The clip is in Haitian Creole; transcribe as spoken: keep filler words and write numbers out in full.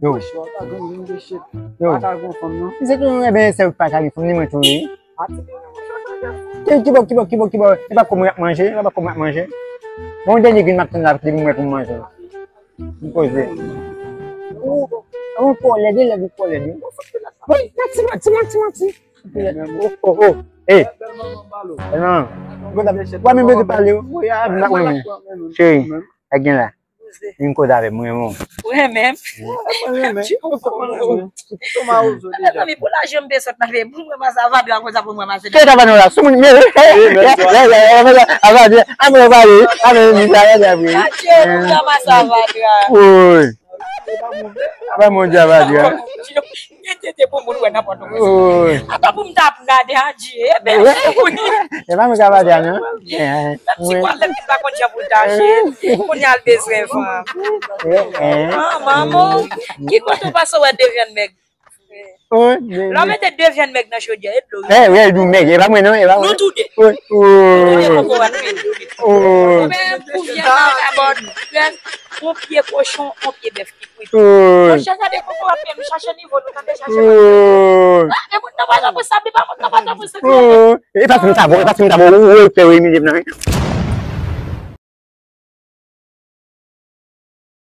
Yo. Yo. Misye tou, enben, se pa ka gen fanm, ni mwen tou, wi. Ki, ki bò, ki bò, ki bò, ki bò? E pa kòman y ap manje, e pa kòman y ap manje. Bon, dènye grenn m ap tann la, depi m wè pou m manje. M poze. Ou, ou kòlè, de lè ou kòlè, de. Bon, manti, manti, manti, manti. Oh, oh, oh. Hey. Bèl manman. Ou pa menm bezwen pale, wi. Cheri, e gen la. Vin koze avè m, mwen renmen w. Ou renmen m? Mwen renmen. Mezanmi, pou lajan m te sot nan peyi, pou m ranmase avadra konsa, pou m ranmase. Kè ta pa nou la, sou moun, men, avadra, a mwen pale, a mwen ni sa, avadra, wi. Adye, pou m ranmase avadra. Wi. Apa mon Dieu, avadra. Gen tete pou moun wè nan pòtoprens. Wi. Ata pou m ta ap gade, adye, e bèl wi. E pa mwen k ap gade, non. Menm ti kwalèt li pa konn jan pou l tache. Kounye a l bezwen van. Ah, manman, ki kote w pase w wè de vyann mèg? Lè w mete de vyann mèg nan chodyè, e dlo wi. E, wi, nou mèg, e pa mwen, non, e pa mwen. Nou tou de. Wi, wi. Nou de kòkòwat wi. Ou menm, ou vyann nan kabòd, yon pye kochon, yon pye bèf ki kwit. Monchè, gade kòkòwat men, nou chache nivo, nou tande chache. Ah, e moun nan pa janm sab, li pa moun nan pa janm sab. E pa fin sa bon, e pa fin sa bon, ou, ou, ou, ou, ou,